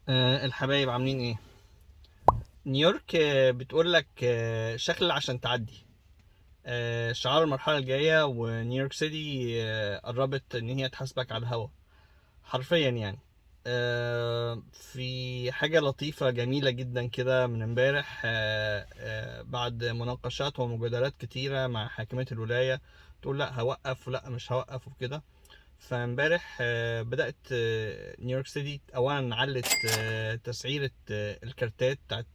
الحبايب عاملين ايه؟ نيويورك بتقول لك شكل عشان تعدي. شعار المرحلة الجاية، ونيويورك سيتي قربت ان هي تحاسبك على الهوا حرفيا يعني. في حاجة لطيفة جميلة جدا كده من امبارح، بعد مناقشات ومجادلات كتيرة مع حاكمة الولاية تقول لا هوقف ولا مش هوقف وكده. فامبارح بدأت نيويورك سيتي أولا علت تسعيرة الكارتات بتاعت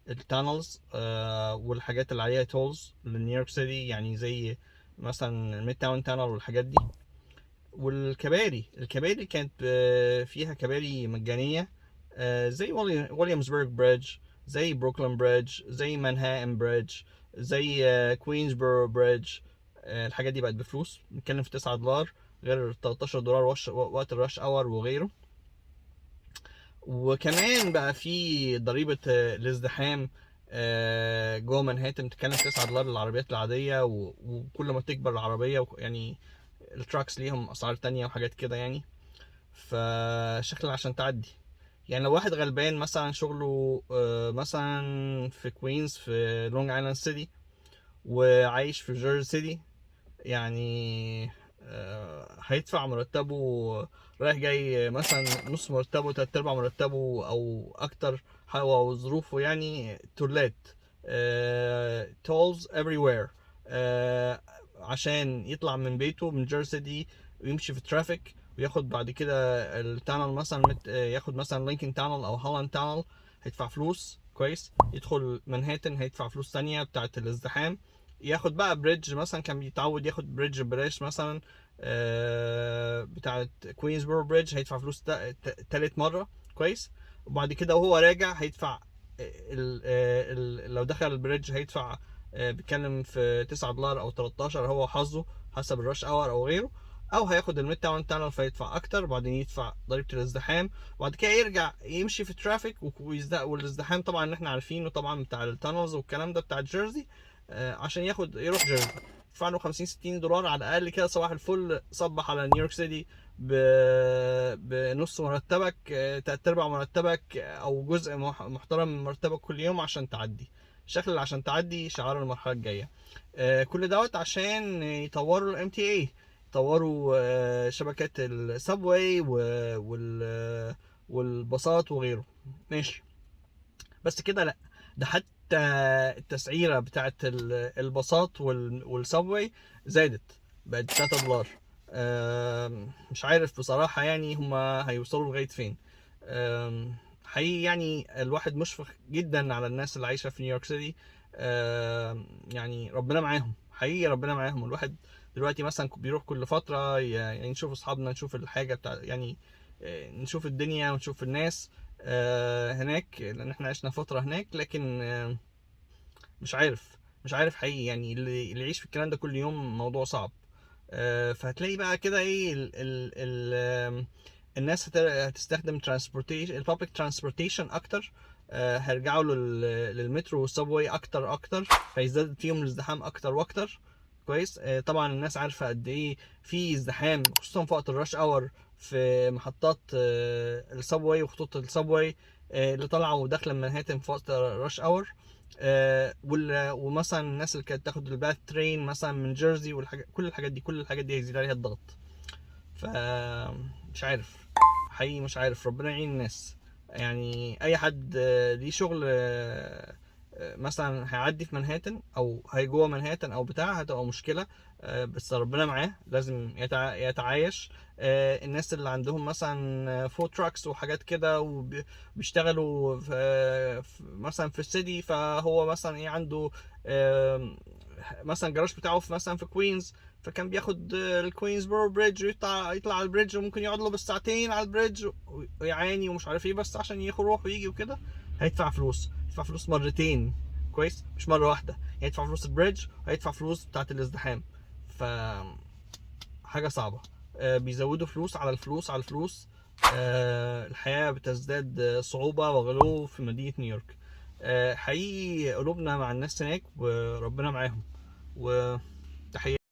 ال tunnels والحاجات اللي عليها tolls لنيويورك سيتي، يعني زي مثلا ال Midtown Tunnel والحاجات دي. والكباري، الكباري كانت فيها كباري مجانية، زي Williamsburg Bridge، زي Brooklyn Bridge، زي Manhattan Bridge، زي Queensboro Bridge. الحاجات دي بقت بفلوس، بنتكلم في $9 غير $13 وقت ال rush hour وغيره. وكمان بقى في ضريبة الازدحام جوه منهاتن، بتتكلم في $9 للعربيات العادية، وكل ما تكبر العربية يعني ال trucks ليهم أسعار تانية وحاجات كده يعني. فشكل عشان تعدي يعني، لو واحد غلبان مثلا شغله مثلا في كوينز في لونج ايلاند سيتي وعايش في جيرسي سيتي، يعني هيدفع مرتبه رايح جاي مثلا نص مرتبه، تلات ارباع مرتبه او اكتر، هو وظروفه يعني. تولات، tolls everywhere، عشان يطلع من بيته من جيرسي سيتي ويمشي في traffic وياخد بعد كده ال tunnel مثلا، ياخد مثلا Lincoln Tunnel او Holland Tunnel، هيدفع فلوس كويس. يدخل منهاتن هيدفع فلوس تانية بتاعت الازدحام. ياخد بقى bridge مثلا، كان بيتعود ياخد bridge ببلاش مثلا، بتاعت Queensboro Bridge، هيدفع فلوس تالت مرة كويس. وبعد كده وهو راجع هيدفع لو دخل ال bridge هيدفع، بيتكلم في $9 او 13، هو حظه حسب ال rush hour او غيره. او هياخد ال Midtown Tunnel فيدفع اكتر، وبعدين يدفع ضريبه الازدحام، وبعد كده يرجع يمشي في traffic والازدحام طبعا اللي احنا عارفينه طبعا بتاع ال tunnels والكلام ده بتاع جيرسي، عشان يروح جيرسي يدفع له $50-60 على الاقل كده. صباح الفل، صبح على نيويورك سيتي بنص مرتبك، تلات ارباع مرتبك، او جزء محترم من مرتبك كل يوم عشان تعدي. شكل عشان تعدي شعار المرحله الجايه. كل دوت عشان يطوروا ال MTA، يطوروا شبكات ال subway والباصات وغيره. ماشي، بس كده لا، ده حتى التسعيره بتاعت الباصات وال subway زادت، بقت $3. مش عارف بصراحة يعني هما هيوصلوا لغاية فين. حقيقي يعني الواحد مشفق جدا على الناس اللي عايشة في نيويورك سيتي. يعني ربنا معاهم، حقيقي ربنا معاهم. الواحد دلوقتي مثلا بيروح كل فترة يعني نشوف أصحابنا، نشوف الحاجة بتاع يعني، نشوف الدنيا ونشوف الناس هناك، لأن احنا عشنا فترة هناك. لكن مش عارف حقيقي يعني اللي يعيش في الكلام ده كل يوم موضوع صعب. فهتلاقي بقى كده ايه الناس هتستخدم ال public transportation اكتر، هيرجعوا للمترو وال subway اكتر اكتر، فيزداد فيهم الازدحام اكتر واكتر. كويس. طبعا الناس عارفه قد ايه في ازدحام، خصوصا في وقت ال rush hour في محطات ال subway وخطوط ال subway، اللي طالعه وداخله من منهاتن في وقت ال rush hour. ومثلا الناس اللي كانت تاخد ال PATH train مثلا من جيرسي والحاجات، كل الحاجات دي هيزيد عليها الضغط. ف مش عارف حقيقي، مش عارف، ربنا يعين الناس. يعني اي حد ليه شغل، مثلا هيعدي في منهاتن او هي جوه منهاتن او بتاع، هتبقى مشكله، بس ربنا معاه، لازم يتعايش. الناس اللي عندهم مثلا food trucks وحاجات كده وبيشتغلوا مثلا في ال city، فهو مثلا ايه عنده، مثلا جراج بتاعه في مثلا في كوينز، فكان بياخد ال Queensboro Bridge ويطلع، يطلع على ال bridge، وممكن يقعد له بالساعتين على ال bridge ويعاني ومش عارف ايه، بس عشان يروح ويجي وكده. هيدفع فلوس، هيدفع فلوس مرتين كويس، مش مرة واحدة، يعني هيدفع فلوس ال bridge وهيدفع فلوس بتاعت الازدحام. ف حاجة صعبة. بيزودوا فلوس على الفلوس على الفلوس. الحياة بتزداد صعوبة وغلو في مدينة نيويورك. حقيقي قلوبنا مع الناس هناك وربنا معاهم، وتحية.